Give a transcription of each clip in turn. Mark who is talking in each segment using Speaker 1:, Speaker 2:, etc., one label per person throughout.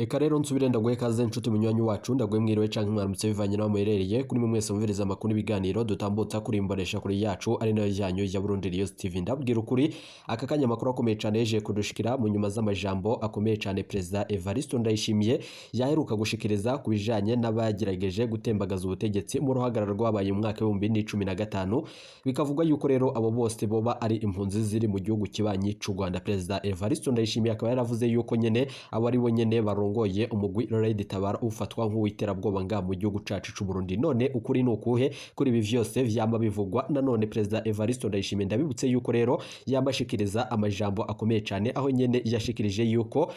Speaker 1: Eka rero nsubire ndaguhe kaze nshuti munywanyi wacu, ndaguhe mwiriwe canke mwaramutse bivanye n'aho muherereye. Kuri mwe mwese mumviriza amakuru n'ibiganiro dutambutsa kuri imbonesha kuri yacu ari nayo yanyu ya Burundi News TV. Ndabwira ukuri, aka kanya amakuru akomeye cane yeje kudushikira mu nyuma z'amajambo akomeye cane Perezida Evariste Ndayishimiye yaheruka gushikiriza ku bijanye n'abagerageje gutembagaza ubutegetsi mu ruhagarara rwabaye mu mwaka w'2015. Bikavugwa yuko rero abo bose boba ari impunzi ziri mu gihugu kibanyi c'u Rwanda. Perezida Evariste Ndayishimiye akaba yaravuze yuko nyene abo ari bo nyene barongoye umugwi Red Tabara ufatwa nk'uwiterabwoba nga mu gihugu cacu c'u Burundi. None ukuri ni ukuhe kuri ibi vyose vyama bivugwa? Nanone Perezida Evariste Ndayishimiye, ndabibutse yuko rero yamashikiriza amajambo akomeye cane, aho nyene yashikirije yuko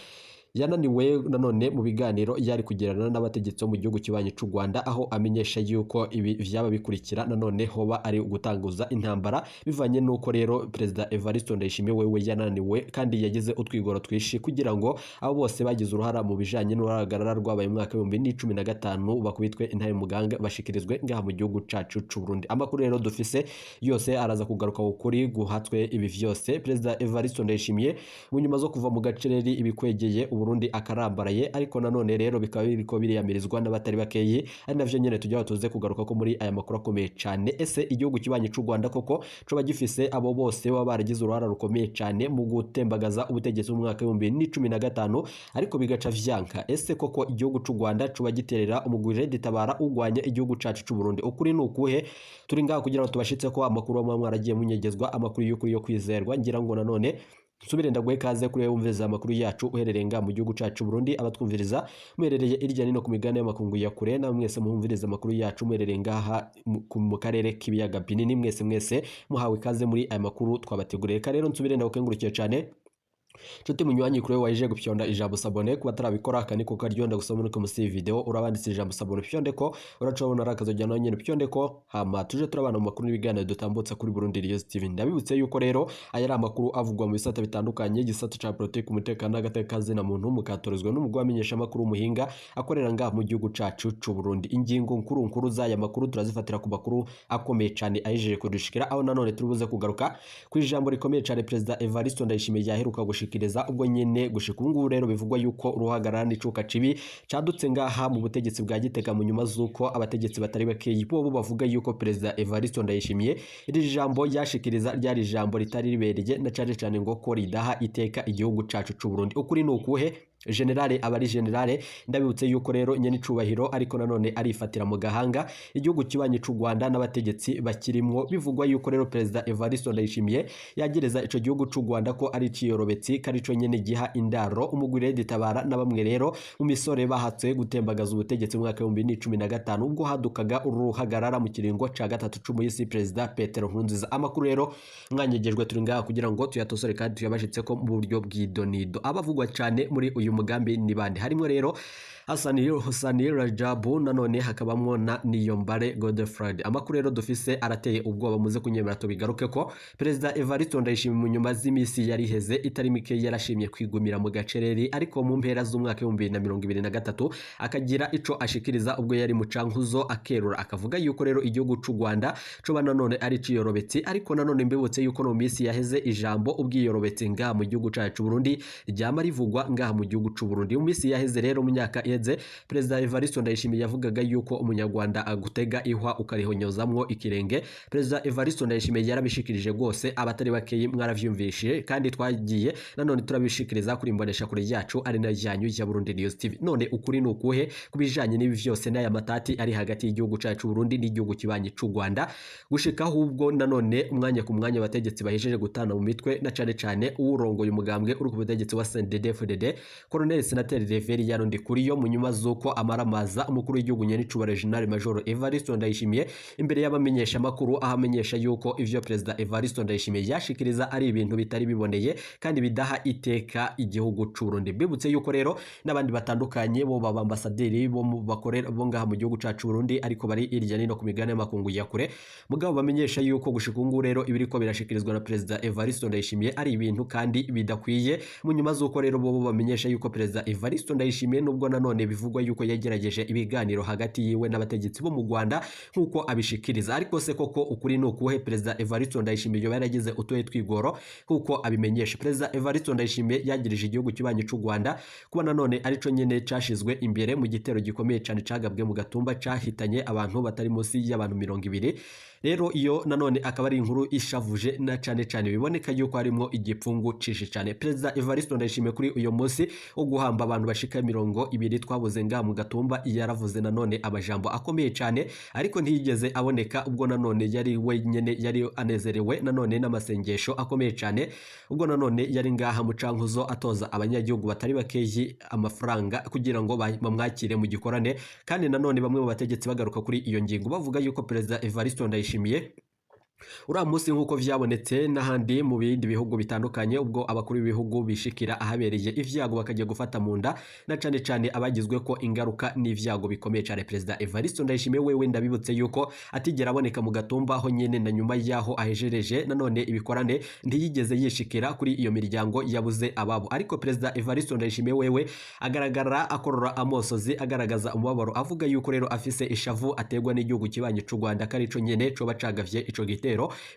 Speaker 1: yananiwe nanone mu biganiro yari kugirana n'abategetsi bo mu gihugu kibanyi c'u Rwanda, aho amenyesha yuko ibi vyaba bikurikira nanone hoba ari ugutanguza intambara, bivanye n'uko rero Perezida Evariste Ndayishimiye wewe yananiwe kandi yagize utwigoro twishi kugira ngo abo bose bagize uruhara mu bijanye n'uruhagarara rwabaye mu mwaka w'2015 bakubitwe intare muganga, bashikirizwe ngaha mu gihugu cacu c'u Burundi. Amakuru rero dufise yose araza kugaruka ku kuri guhatswe ibi vyose. Perezida Evariste Ndayishimiye mu nyuma zo kuva mu gacereri ibikwegeye Burundi akarambaraye, ariko nanone rero bikaba biriko biriyamirizwa n'abatari bakeyi, ari navyo nyene tujya tuze kugaruka ko muri aya makuru akomeye cane. Ese igihugu kibanyi c'u Rwanda koko coba gifise abo bose baba baragize uruhara rukomeye cane mu gutembagaza ubutegetsi mu mwaka w'2015 ariko bigaca vyanka? Ese koko igihugu c'u Rwanda coba giterera umugwi Red Tabara ugwanya igihugu cacu c'u Burundi? Ukuri ni ukuhe? Turi ngaha kugira ngo tubashitse ko amakuru amwe mwaragiye munyegezwa, amakuru y'ukuri yo kwizerwa. Ngira ngo nanone nsubire ndaguhe kaze kuri wewe wumviriza amakuru yacu uherereye nga mu gihugu cacu Burundi, abatwumviriza muherereye irya nino ku migabane y'amakungu ya kure, na mwese muhumviriza amakuru yacu muherereye ngaha mu karere k'ibiyaga binini, mwese mwese muhawe ikaze muri aya makuru twabateguriye. Reka rero nsubire ndagukengurukiye cane nshuti munywanyi kuri waje gupyonda ijambo s'abonner. Kuba atarabikora, aka niko karyo ndagusaba muri munsi y'iyi video urabanditse ijambo s'abonner, upyonde ko uracabona arakazojya nawe nyene upyonde ko, hama tuje turabana mu makuru n'ibiganiro dutambutsa kuri Burundi News TV. Ndabibutse yuko rero aya ari amakuru avugwa mu bisata bitandukanye, igisata ca politiki, umutekano n'agateka na muntu, mukatorezwa n'umugwi wamenyesha amakuru umuhinga akorera ngaha mu gihugu cacu c'u Burundi. Ingingo nkuru nkuru z'aya makuru turazifatira ku makuru akomeye cane ahejeje kudushikira, aho nanone turibuze kugaruka ku ijambo rikomeye cane Perezida Evariste Ndayishimiye yaheruka gushikiriza, ubwo nyene gushika ubu ngubu rero bivugwa yuko uruhagarara n'icuka cibi cadutse ngaha mu butegetsi bwa Gitega, mu nyuma z'uko abategetsi batari bakeyi bobo bavuga yuko Perezida Evariste Ndayishimiye iri jambo yashikiriza ryari ijambo ritari ribereye, na cane cane ngo ko ridaha iteka igihugu cacu c'u Burundi. Ukuri ni ukuhe? Generale aba ari generale, ndabibutse yuko rero nyene icubahiro, ariko nanone arifatira mu gahanga igihugu kibanyi c'u Rwanda n'abategetsi bakirimwo. Bivugwa yuko rero Perezida Evariste Ndayishimiye yagereza ico gihugu c'u Rwanda ko ari ciyorobetsi, ko arico nyene giha indaro umugwi Red Tabara na bamwe rero mu misore bahatswe gutembagaza ubutegetsi mu mwaka w'2015, ubwo hadukaga uruhagarara mu kiringo ca gatatu c'umuyisi Perezida Petero Nkurunziza. Amakuru rero mwanyegejwe turi ngaha kugira ngo tuyatosore kandi tuyabashitse ko mu buryo bw'idonido. Abavugwa cane muri uyu mugambi ni bande? Harimo rero Hassan Hosani Rajabu, nanone hakabamwo na Niyombare Godefroid. Amakuru rero dufise arateye ubwoba, muze kunyemera tubigaruke ko Perezida Evariste Ndayishimiye mu nyuma z'imisi yari heze itari mike yarashimye kwigumira mu gacereri, ariko mu mpera z'umwaka w'2023 akagira ico ashikiriza ubwo yari mu cankuzo, akerura akavuga yuko rero igihugu c'u Rwanda coba nanone ari ciyorobetsi. Ariko nanone mbibutse yuko no misi yaheze ijambo ubwiyorobetsi ngaha mu gihugu cacu Burundi ryama rivugwa ngaha mu gihugu c'u Burundi. Mu misi yaheze rero, mu myaka iheze, Perezida Evariste Ndayishimiye yavugaga yuko umunyarwanda agutega ihwa ukarihonyozamwo ikirenge. Perezida Evariste Ndayishimiye yarabishikirije rwose, abatari bakeyi mwaravyumvishije, kandi twagiye nanone turabishikiriza kuri imbonesha kure yacu ari nayo yanyu ya Burundi News TV. None ukuri ni ukuhe kubijanye n'ibi vyose n'aya matati ari hagati y'igihugu cacu Burundi n'igihugu kibanyi c'u Rwanda, gushika ahubwo nanone umwanya ku mwanya abategetsi bahejeje gutana mu mitwe, na cane cane uwurongoye umugambwe uri ku butegetsi wa CNDD-FDD, Colonel Senateri Reverien Ndikuriyo, mu nyuma z'uko amaramaza umukuru w'igihugu nyenicubahiro General Major Evariste Ndayishimiye imbere y'abamenyesha makuru, aho amenyesha yuko ivyo Perezida Evariste Ndayishimiye yashikiriza ari ibintu bitari biboneye kandi bidaha iteka igihugu c'u Burundi. Bibutse yuko rero n'abandi batandukanye bo baba ambasaderi bo bakorera bo ngaha mu gihugu cacu Burundi, ariko bari irya nino ku migabane y'amakungu ya kure, mugabo bamenyesha yuko gushika ubu rero ibiriko birashikirizwa na Perezida Evariste Ndayishimiye ari ibintu kandi bidakwiye, mu nyuma z'uko rero bo bamenyesha yuko Perezida Evariste Ndayishimiye nubwo nanone nanone bivugwa yuko yagerageje ibiganiro hagati yiwe n'abategetsi bo mu Rwanda nk'uko abishikiriza. Ariko se koko ukuri ni ukuhe? Perezida Evariste Ndayishimiye yoba yaragize utuhe twigoro nk'uko abimenyesha? Perezida Evariste Ndayishimiye yagirije igihugu kibanyi c'u Rwanda kuba nanone arico nyene cashizwe imbere mu gitero gikomeye cane cagabwe mu Gatumba, cahitanye abantu batari munsi y'abantu 20. Rero iyo nanone akaba ari inkuru ishavuje na cane cane biboneka yuko harimo igipfungu cinshi cane. Perezida Evariste Ndayishimiye kuri uyo munsi wo guhamba abantu bashika 20 twabuze nga mu Gatumba yaravuze nanone amajambo akomeye cane, ariko ntiyigeze aboneka ubwo nanone yari wenyene, yari anezerewe nanone n'amasengesho akomeye cane, ubwo nanone yari ngaha mu Cankuzo atoza abanyagihugu batari bakeyi amafaranga kugira ngo bamwakire mu gikorane. Kandi nanone bamwe mu bategetsi bagaruka kuri iyo ngingo bavuga yuko Perezida Evariste Ndayishimiye uriya munsi, nk'uko vyabonetse n'ahandi mu bindi bihugu bitandukanye, ubwo abakuru b'ibihugu bishikira ahabereye ivyago bakajya gufata mu nda na cane cane abagizwe ko ingaruka n'ivyago bikomeye cane. Perezida Evariste Ndayishimiye wewe ndabibutse yuko atigera aboneka mu Gatumba aho nyene, na nyuma yaho ahejereje nanone ibikorane ntiyigeze yishikira kuri iyo miryango yabuze ababo. Ariko Perezida Evariste Ndayishimiye wewe agaragara akorora amosozi, agaragaza umubabaro, avuga yuko rero afise ishavu aterwa n'igihugu kibanyi c'u Rwanda, ko arico nyene coba cagavye ico gitero,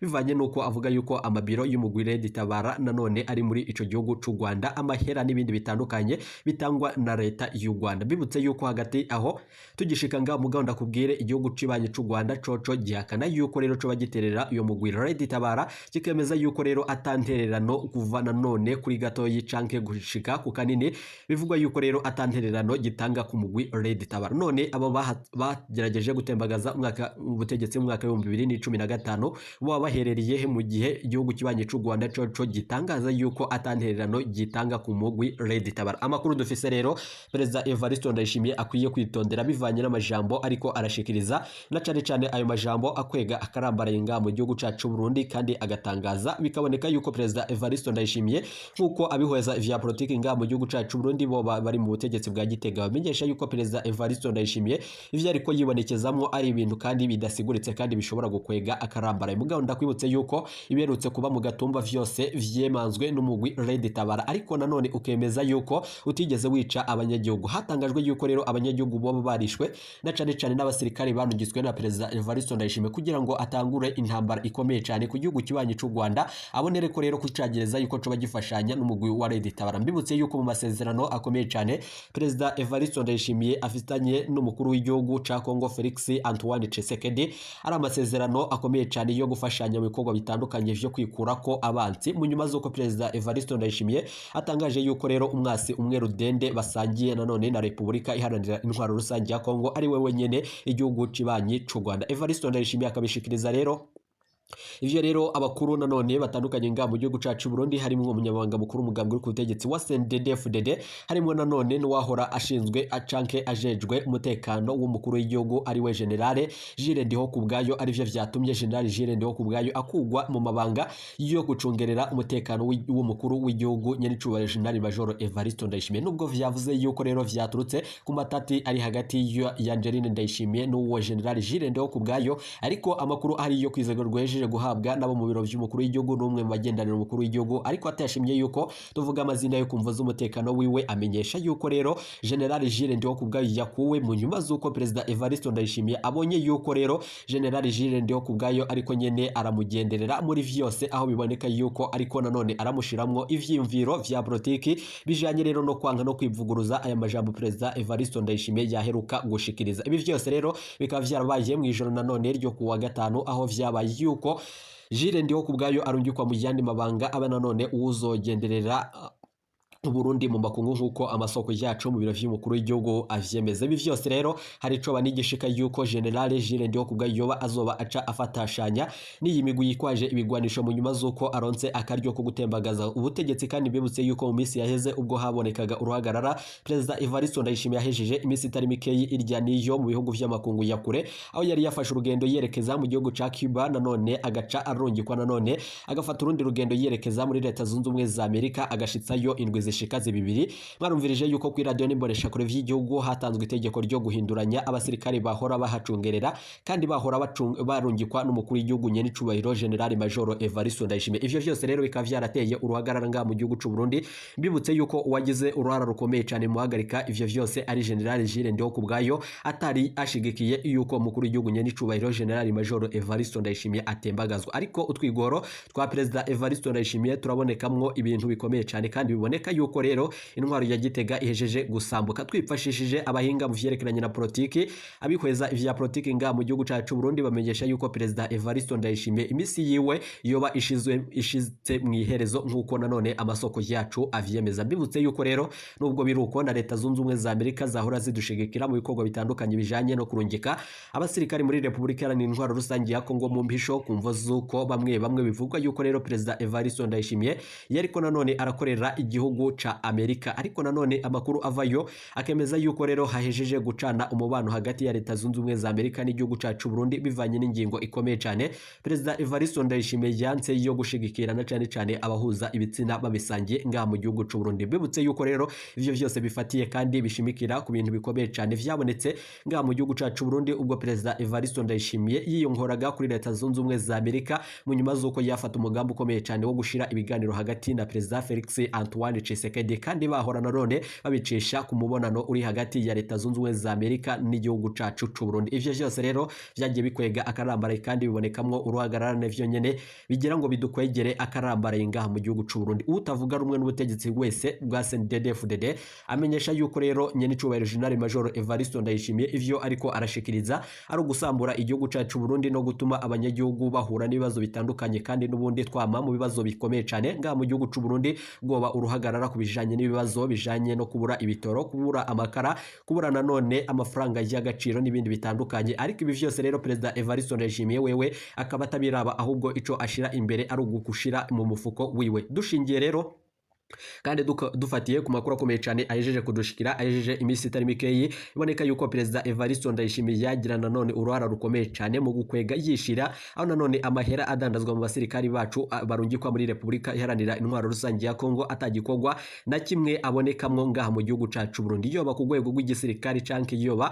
Speaker 1: bivanye nuko avuga yuko amabiro y'umugwi Red Tabara nanone ari muri ico gihugu c'u Rwanda, amahera n'ibindi bitandukanye bitangwa na leta y'u Rwanda. Bibutse yuko hagati aho tugishika nga mugabo ndakubwire, igihugu cibanyi c'u Rwanda coco gihakana yuko rero coba giterera uyo mugwi Red Tabara, kikemeza yuko rero atantererano kuva nanone kuri gatoyi canke gushika ku kanini, bivugwa yuko rero atantererano gitanga ku mugwi Red Tabara. None abo bagerageje gutembagaza umwaka ubutegetsi mu mwaka w'ibihumbi 2015 baba baherereye he, mu gihe igihugu kibanyi c'u Rwanda coco gitangaza yuko atantererano gitanga ku mugwi Red Tabara? Amakuru dufise rero, Perezida Evariste Ndayishimiye akwiye kwitondera bivanye n'amajambo ariko arashikiriza, na cane cane ayo majambo akwega akarambaraye nga mu gihugu cacu Burundi, kandi agatangaza bikaboneka yuko Perezida Evariste Ndayishimiye, nk'uko abihweza ivya politiki nga mu gihugu cacu Burundi bo bari mu butegetsi bwa Gitega, bamenyesha yuko Perezida Evariste Ndayishimiye ivyo ariko yibonekezamwo ari ibintu kandi bidasiguritse kandi bishobora gukwega akarambaraye. Mugabo ndakwibutse yuko iberutse kuba mu Gatumba vyose vyemanzwe n'umugwi Red Tabara, ariko nanone ukemeza yuko utigeze wica abanyagihugu. Hatangajwe yuko rero abanyagihugu boba barishwe na cane cane n'abasirikare banugitswe na Perezida Evariste Ndayishimiye kugira ngo atangure intambara ikomeye cane ku gihugu kibanyi c'u Rwanda, abonere ko rero kucagereza yuko coba gifashanya n'umugwi wa Red Tabara. Mbibutse yuko mu masezerano akomeye cane Perezida Evariste Ndayishimiye afitanye n'umukuru w'igihugu ca Congo Felix Antoine Tshisekedi ari amasezerano akomeye cane yo gufashanya mu bikorwa bitandukanye vyo kwikurako abansi, mu nyuma z'uko Perezida Evariste Ndayishimiye atangaje yuko rero umwasi umwe rudende basangiye nanone na Repubulika Iharanira Intwaro Rusange ya Congo ari we wenyene igihugu cibanyi c'u Rwanda. Evariste Ndayishimiye akabishikiriza rero ivyo rero abakuru nanone batandukanye nga mu gihugu cacu Burundi, harimo umunyamabanga mukuru umugambwe uri ku butegetsi wa CNDD-FDD, harimo nanone n'uwahora ashinzwe acanke ajejwe umutekano w'umukuru w'igihugu ari we General Jules Ndihokubwayo, arivyo vyatumye General Jules Ndihokubwayo akugwa mu mabanga yo gucungerera umutekano w'umukuru w'igihugu nyenicubahiro General Major Evariste Ndayishimiye, nubwo vyavuze yuko rero vyaturutse ku matati ari hagati ya Angeline Ndayishimiye n'uwo General Jules Ndihokubwayo. Ariko amakuru ari yo kwizego rwejeje guhabwa nabo mu biro by'umukuru w'igihugu n'umwe mu bagendanira umukuru w'igihugu, ariko atashimye yuko tuvuga amazina yo kumva z'umutekano wiwe, amenyesha yuko rero General Jules Ndihokubwayo yakuwe mu nyuma z'uko Perezida Evariste Ndayishimiye abonye yuko rero General Jules Ndihokubwayo ariko nyene aramugenderera muri vyose, aho biboneka yuko ariko nanone aramushiramwo ivyiyumviro vya politiki bijanye rero no kwanga no kwivuguruza aya majambo Perezida Evariste Ndayishimiye yaheruka gushikiriza. Ibi vyose rero bikaba vyarabaye mu ijoro nanone ryo kuwa gatanu, aho vyabaye yuko Jules Ndihokubwayo arungikwa mu yandi mabanga, aba nanone uwuzogenderera Burundi mu makungu, nk'uko amasoko yacu mu biro vy'umukuru w'igihugu avyemeza. Ibi vyose rero hari ico banigishika yuko General Jules Ndihokubwayo yoba azoba aca afatashanya n'iyi migwi yikwaje ibigwanisho mu nyuma z'uko aronse akaryo ko gutembagaza ubutegetsi. Kandi bibutse yuko mu minsi yaheze ubwo habonekaga uruhagarara, Perezida Evariste Ndayishimiye yahejeje iminsi itari mikeyi irya niyo mu bihugu vy'amakungu ya kure, aho yari yafashe urugendo yerekeza mu gihugu ca Cuba, nanone agaca arungikwa, nanone agafata urundi rugendo yerekeza muri Leta Zunze Ubumwe za Amerika, agashitsayo indwi zishika zibibiri. Mwarumvirije yuko kuri radio n'imbonesha kure vy'igihugu hatanzwe itegeko ryo guhinduranya abasirikare bahora bahacungerera kandi bahora barungikwa n'umukuru w'igihugu nyene icubahiro General Major Evariste Ndayishimiye. Ivyo vyose rero bikaba vyarateye uruhagarara ngaha mu gihugu c'u Burundi. Mbibutse yuko uwagize uruhara rukomeye cane mu guhagarika ivyo vyose ari General Jules Ndihokubwayo, atari ashigikiye yuko umukuru w'igihugu nyene icubahiro General Major Evariste Ndayishimiye atembagazwa. Ariko utwigoro twa Perezida Evariste Ndayishimiye turabonekamwo ibintu bikomeye cane, kandi biboneka yuko rero intwaro ya Gitega ihejeje gusambuka. Twifashishije abahinga mu vyerekeranye na politiki, abihweza ivya politiki ngaha mu gihugu cacu Burundi, bamenyesha yuko Perezida Evariste Ndayishimiye imisi yiwe yoba ishizwe mu iherezo, nkuko nanone amasoko yacu avyemeza. Mbibutse yuko rero nubwo biruko na Leta Zunze Ubumwe za Amerika zahora zidushigikira mu bikorwa bitandukanye bijanye no kurungika abasirikari muri Republika Iharanira Intwaro Rusange ya Kongo mu mpisho, kumvo zuko bamwe bamwe bivugwa yuko rero Perezida Evariste Ndayishimiye yariko nanone arakorera igihugu ca Amerika. Ariko nanone amakuru avayo akemeza yuko rero hahejeje gucana umubano hagati ya Leta Zunze Ubumwe za Amerika n'igihugu cacu Burundi, bivanye n'ingingo ikomeye cane Perezida Evariste Ndayishimiye yanse yo gushigikira na cane cane abahuza ibitsina babisangiye ngaha mu gihugu c'u Burundi. Bibutse yuko rero ivyo vyose bifatiye kandi bishimikira ku bintu bikomeye cane vyabonetse ngaha mu gihugu cacu Burundi, ubwo Perezida Evariste Ndayishimiye yiyonkoraga kuri Leta Zunze Ubumwe za Amerika mu nyuma z'uko yafata umugambi ukomeye cane wo gushira ibiganiro hagati na Perezida Felix Antoine Tshisekedi, kandi bahora nanone babicisha ku mubonano uri hagati ya Leta Zunze Ubumwe za Amerika n'igihugu cacu c'u Burundi. Ivyo vyose rero vyagiye bikwega akarambaraye kandi bibonekamwo uruhagararane vyo nyene bigira ngo bidukwegere akarambaraye ngaha mu gihugu c'u Burundi. Utavuga rumwe n'ubutegetsi wese bwa CNDD-FDD amenyesha yuko rero nyene icubahiro General Major Evariste Ndayishimiye ivyo ariko arashikiriza ari ugusambura igihugu cacu Burundi no gutuma abanyagihugu bahura n'ibibazo bitandukanye, kandi n'ubundi twama mu bibazo bikomeye cane ngaha mu gihugu c'u Burundi, bwoba uruhagarara ku bijanye n'ibibazo bijanye no kubura ibitoro, kubura amakara, kubura nanone amafaranga y'agaciro n'ibindi bitandukanye. Ariko ibi vyose rero Perezida Evariste Ndayishimiye wewe akaba atabiraba, ahubwo ico ashira imbere ari ugukushira mu mufuko wiwe. Dushingiye rero kandi dufatiye ku makuru akomeye cyane ahejeje kudushikira, ahejeje iminsi itari mikeyi, iboneka yuko Perezida Evariste Ndayishimiye yagira nanone uruhara rukomeye cyane mu gukwega yishira, aho nanone amahera adandazwa mu basirikari bacu barungikwa muri Republika Iharanira Intwaro Rusange ya Kongo atagikorwa na kimwe abonekamwo ngaha mu gihugu cacu Burundi, yoba ku rwego rw'igisirikari canke yoba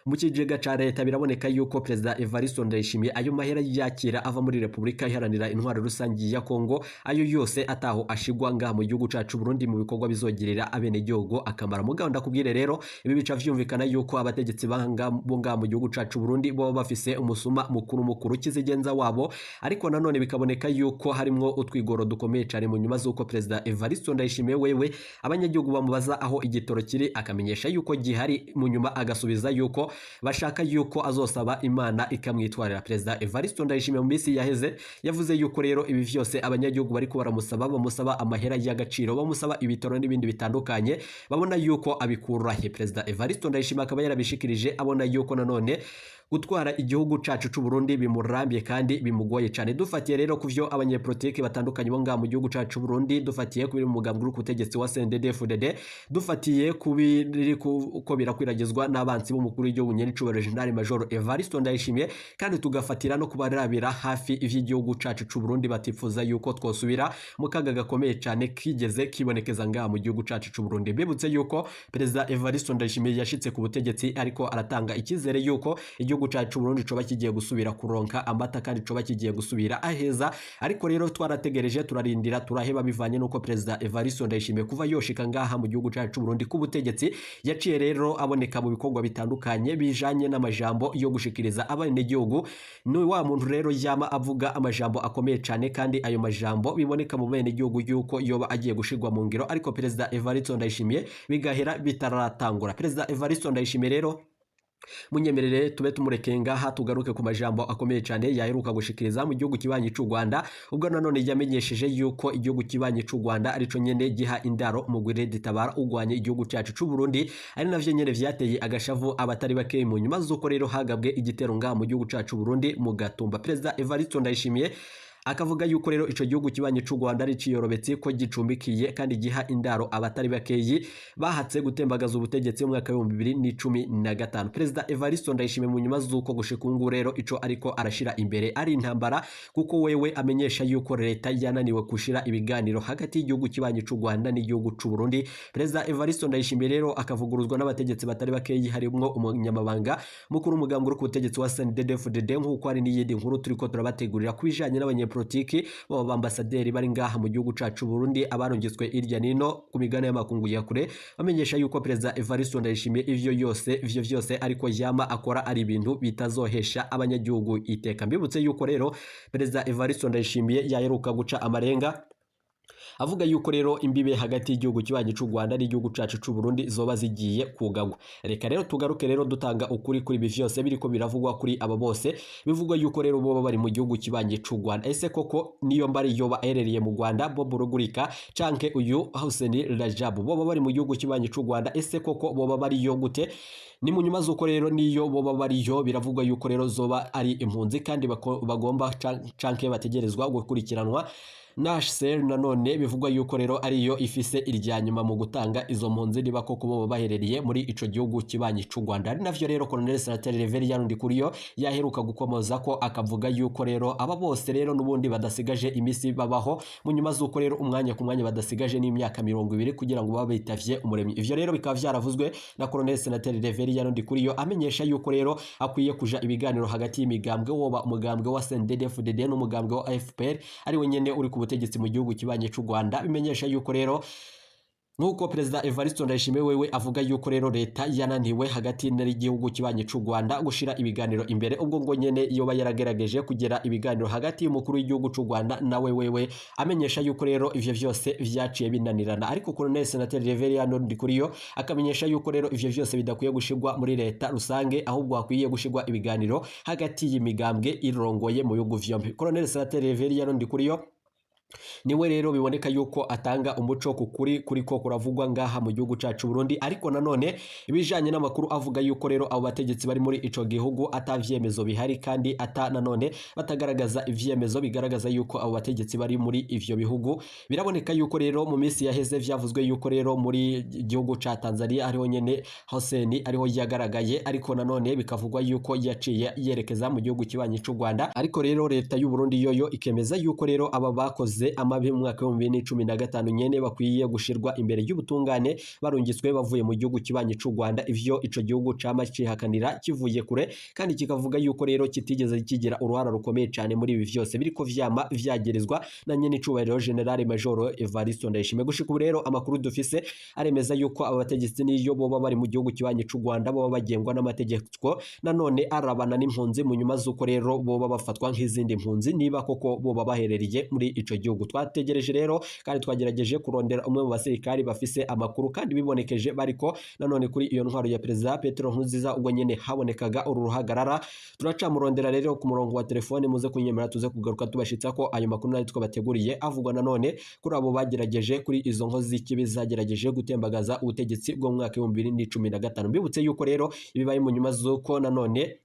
Speaker 1: mu kigega ca leta. Biraboneka yuko Perezida Evariste Ndayishimiye ayo mahera yakira ava muri Republika Iharanira Intwaro Rusange ya Kongo ayo yose ataho ashigwa ngaha mu gihugu cacu Burundi mu bikorwa bizogirira abenegihugu akamaro. Mugabo ndakubwire rero ibi bica vyumvikana yuko abategetsi banga bo ngaha mu gihugu cacu Burundi bo bafise umusuma mukuru mukuru kizigenza wabo, ariko nanone bikaboneka yuko harimwo utwigoro dukomeye cyane mu nyuma z'uko Perezida Evariste Ndayishimiye wewe abanyagihugu bamubaza aho igitoro kiri akamenyesha yuko gihari, mu nyuma agasubiza yuko bashaka yuko azosaba Imana ikamwitwarira. Perezida Evariste Ndayishimiye mu minsi yaheze yavuze yuko rero ibi vyose abanyagihugu bariko baramusaba, bamusaba amahera y'agaciro, bamusaba ibitoro n'ibindi bitandukanye, babona yuko abikura he. Perezida Evariste Ndayishimiye akaba yarabishikirije abona yuko nanone gutwara igihugu cacu c'u Burundi bimurambiye kandi bimugoye cyane. Dufatiye rero kuvyo abanyepolitiki batandukanye bo ngaha mu gihugu cacu Burundi, dufatiye kubiri mu mugambwe uri ku butegetsi wa CNDD-FDD, dufatiye kubiri ko birakwiragizwa n'abansi b'umukuru w'igihugu nyenicubahiro General Major Evariste Ndayishimiye, kandi tugafatira no kubarabira hafi ivy'igihugu cacu c'u Burundi batifuza yuko twosubira mu kaga gakomeye cyane kigeze kibonekeza ngaha mu gihugu cacu c'u Burundi. Bibutse yuko Perezida Evariste Ndayishimiye yashitse ku butegetsi ariko aratanga ikizere yuko igihugu cacu Burundi coba kigiye gusubira kuronka amata kandi coba kigiye gusubira aheza, ariko rero twarategereje turarindira turaheba bivanye nuko Perezida Evariste Ndayishimiye kuva yoshika ngaha mu gihugu cacu Burundi ku butegetsi yaciye rero aboneka mu bikorwa bitandukanye bijanye n'amajambo yo gushikiriza abenegihugu. Ni wa muntu rero yama avuga amajambo akomeye cyane kandi ayo majambo biboneka mu benegihugu yuko yoba agiye gushirwa mu ngiro, ariko Perezida Evariste Ndayishimiye bigahera bitaratangura. Perezida Evariste Ndayishimiye rero munyemerere tube tumureke ngaha tugaruke ku majambo akomeye cyane yaheruka gushikiriza mu gihugu kibanyi c'u Rwanda, ubwo nanone yamenyesheje yuko igihugu kibanyi c'u Rwanda arico nyene giha indaro umugwi ditabara ugwanye igihugu cacu c'u Burundi, ari navyo nyene vyateye agashavu abatari bake mu nyuma z'uko rero hagabwe igitero ngaha mu gihugu cacu Burundi mu Gatumba. Perezida Evariste Ndayishimiye Akavuga yuko rero ico gihugu kibanye c'u Rwanda ari ciyorobetse, ko gicumbikiye kandi giha indaro abatari bakeyi bahatse gutembagaza ubutegetsi mu mwaka w'2015. Perezida Evariste Ndayishimiye, mu nyuma z'uko gushika ubu rero ico ariko arashira imbere ari intambara, kuko wewe amenyesha yuko leta yananiwe gushira ibiganiro hagati y'igihugu kibanye c'u Rwanda n'igihugu c'u Burundi. Perezida Evariste Ndayishimiye rero akavuguruzwa n'abategetsi batari bakeyi, harimwo umunyamabanga mukuru w'umugambi uri ku butegetsi wa CNDD-FDD, nk'uko hari n'iyindi nkuru turiko turabategurira ku bijanye n'abanyepolitiki baba ambasaderi bari ngaha mu gihugu cacu Burundi, abarungitswe irya nino ku migabane y'amakungu ya kure, bamenyesha yuko Perezida Evariste Ndayishimiye ivyo vyose ariko yama akora ari ibintu bitazohesha abanyagihugu iteka. Mbibutse yuko rero Perezida Evariste Ndayishimiye yaheruka guca amarenga avuga yuko rero imbibe hagati y'igihugu kibanyi c'u Rwanda n'igihugu cacu c'u Burundi zoba zigiye kugagwa. Reka rero tugaruke rero dutanga ukuri kuri ibi vyose biriko biravugwa kuri aba bose bivugwa yuko rero boba bari mu gihugu kibanyi c'u Rwanda. Ese koko niyo mbari yoba aherereye mu Rwanda, Bob Rugurika canke uyu Hussein Rajabu boba bari mu gihugu kibanyi c'u Rwanda? Ese koko boba bariyo gute? Ni mu nyuma z'uko rero niyo boba bariyo biravugwa yuko rero zoba ari impunzi kandi bagomba canke bategerezwa gukurikiranwa na HCR. Nanone bivugwa yuko rero ariyo ifise irya nyuma mu gutanga izo mpunzi niba koko boba baherereye muri ico gihugu kibanyi c'u Rwanda. Ari navyo rero Colonel Senateri Reverien Ndikuriyo yaheruka gukomoza ko akavuga yuko rero aba bose rero n'ubundi badasigaje imisi babaho, mu nyuma z'uko rero umwanya ku mwanya badasigaje n'imyaka 20 kugira ngo babe bitavye umuremyi. Ivyo rero bikaba vyaravuzwe na Colonel Senateri Reverien Ndikuriyo, amenyesha yuko rero akwiye kuja ibiganiro hagati y'imigambwe, woba umugambwe wa CNDD-FDD n'umugambwe wa FPR ari we nyene uri ku butegetsi mu gihugu kibanye c'u Rwanda. Bimenyesha yuko rero nkuko Perezida Evariste Ndayishimiye wewe avuga yuko rero leta yananiwe hagati n'igihugu kibanye c'u Rwanda gushira ibiganiro imbere, ubwo ngo nyene yoba yaragerageje kugera ibiganiro hagati y'umukuru w'igihugu c'u Rwanda nawe wewe amenyesha yuko rero ivyo vyose vyaciye binanirana. Ariko Colonel Senateri Reverien Ndikuriyo akamenyesha yuko rero ivyo vyose bidakwiye gushirwa muri leta rusange, ahubwo hakwiye gushirwa ibiganiro hagati y'imigambwe irongoye mu bihugu vyombi. Colonel Senateri Reverien Ndikuriyo niwe rero biboneka yuko atanga umuco ku kuri kuriko kuravugwa ngaha mu gihugu cacu Burundi. Ariko nanone ibijanye n'amakuru avuga yuko rero abo bategetsi bari muri ico gihugu ata vyemezo bihari, kandi ata nanone batagaragaza ivyemezo bigaragaza yuko abo bategetsi bari muri ivyo bihugu. Biraboneka yuko rero mu minsi yaheze vyavuzwe yuko rero muri gihugu ca Tanzania ariho nyene Hussein ariho yagaragaye, ariko nanone bikavugwa yuko yaciye yerekeza mu gihugu kibanyi c'u Rwanda. Ariko rero leta y'u Burundi yoyo ikemeza yuko rero aba bakoze amabi mu mwaka wa 2015 nyene bakwiye gushirwa imbere y'ubutungane barungitswe bavuye mu gihugu kibanyi c'u Rwanda. Ivyo ico gihugu cama cihakanira kivuye kure, kandi kikavuga yuko rero kitigeze kigira uruhara rukomeye cane muri ibi vyose biriko vyama vyagerezwa na nyene icubahiro General Major Evariste Ndayishimiye. Gushika ubu rero amakuru dufise aremeza yuko aba bategetsi niyo boba bari mu gihugu kibanyi c'u Rwanda boba bagengwa n'amategeko, nanone arabana n'impunzi mu nyuma z'uko rero boba bafatwa nk'izindi mpunzi niba koko boba baherereye muri ico gihugu. Twategereje rero kandi twagerageje kurondera umwe mu basirikari bafise amakuru kandi bibonekeje bariko nanone kuri iyo ntwaro ya Perezida Petero Nkurunziza ubwo nyene habonekaga uru ruhagarara. Turacamurondera rero ku murongo wa telefone, muze kunyemera tuze kugaruka tubashitsa ko ayo makuru nari twabateguriye avugwa nanone kuri abo bagerageje, kuri izo nkozi z'ikibi zagerageje gutembagaza ubutegetsi bwo mu mwaka 2015. Mbibutse yuko rero ibibaye mu nyuma z'uko nanone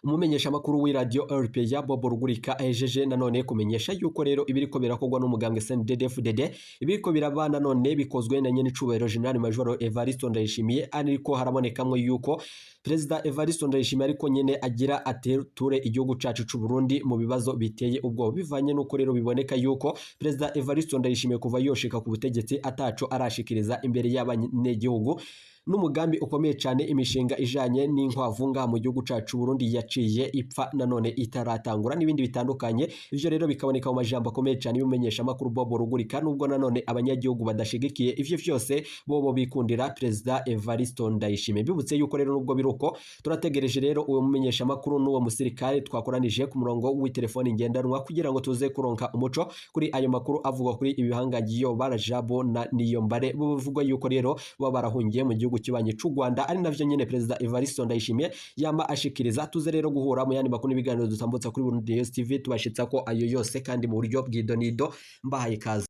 Speaker 1: umumenyesha makuru w'iradio RPA Bob Rugurika ahejeje nanone kumenyesha yuko rero ibiriko birakorwa n'umugambwe CNDD-FDD, ibiriko biraba nanone bikozwe na nyene icubahiro General Major Evariste Ndayishimiye, ariko harabonekamwe yuko Perezida Evariste Ndayishimiye ariko nyene agira ateture igihugu cacu c'u Burundi mu bibazo biteye ubwoba, bivanye nuko rero biboneka yuko Perezida Evariste Ndayishimiye kuva yoshika ku butegetsi ataco arashikiriza imbere y'abanyegihugu n'umugambi ukomeye cyane. Imishinga ijanye n'inkwavu ngaha mu gihugu cacu Burundi yaciye ipfa nanone itaratangura n'ibindi bitandukanye. Ivyo rero bikaboneka mu majambo akomeye cyane y'umenyesha makuru Bob Rugurika, nubwo nanone abanyagihugu badashigikiye ivyo vyose bobo bikundira Perezida Evariste Ndayishimiye. Bibutse yuko rero nubwo biruko turategereje rero uwo mumenyesha makuru n'uwo musirikare twakoranije ku murongo w'itelefoni ngendanwa kugira ngo tuze kuronka umuco kuri ayo makuru avugwa kuri ibihangangiyo Barajabo na Niyombare, bivugwa yuko rero baba barahungiye mu gihugu kibanyi c'u Rwanda, ari navyo nyene Perezida Evariste Ndayishimiye yama ashikiriza. Tuze rero guhura mu yandi makuru n'ibiganiro dutambutsa kuri Burundi News TV, tubashitsa ko ayo yose kandi mu buryo bw'idonido. Mbahaye ikaze.